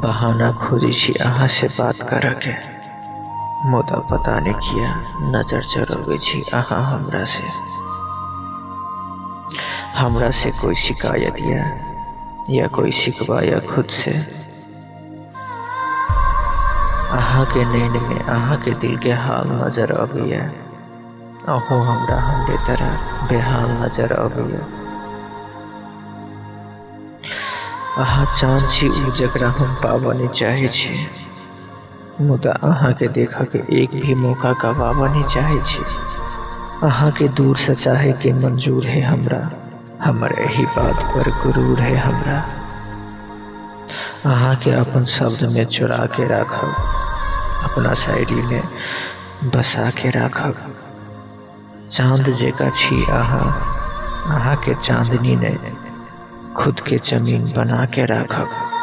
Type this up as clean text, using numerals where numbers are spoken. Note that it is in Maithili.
बहाना खोजै छी अहाँ से बात करऽ के, मुदा पता नहि किया नजर चोरबै छी अहाँ हमरा से। हमरा से कोई शिकायत या कोई शिकवा या खुद से। अहाँ के नैन में अहाँ के दिल के हाल नजर अबैया, अहूँ हमरा हमरे तरह बेहाल नजर अबैया। अहाँ चाँद छी उ जकरा हम पाबऽ नहि चाहै छी, मुदा अहाँके देखऽके एक भी मौका गवाबऽ नहि चाहै छी। अहाँके दूरसँ चाहैके मंजूर है हमरा, हमर एहि बात पर गुरूर है हमरा। अहाँके अपन शब्दमे चोरा के राखब, अपना शायरीमे बसा के राखब। चाँद जकाँ छी अहाँ, अहाँके चाँदनी नहि, खुदके जमीन बना के राखब।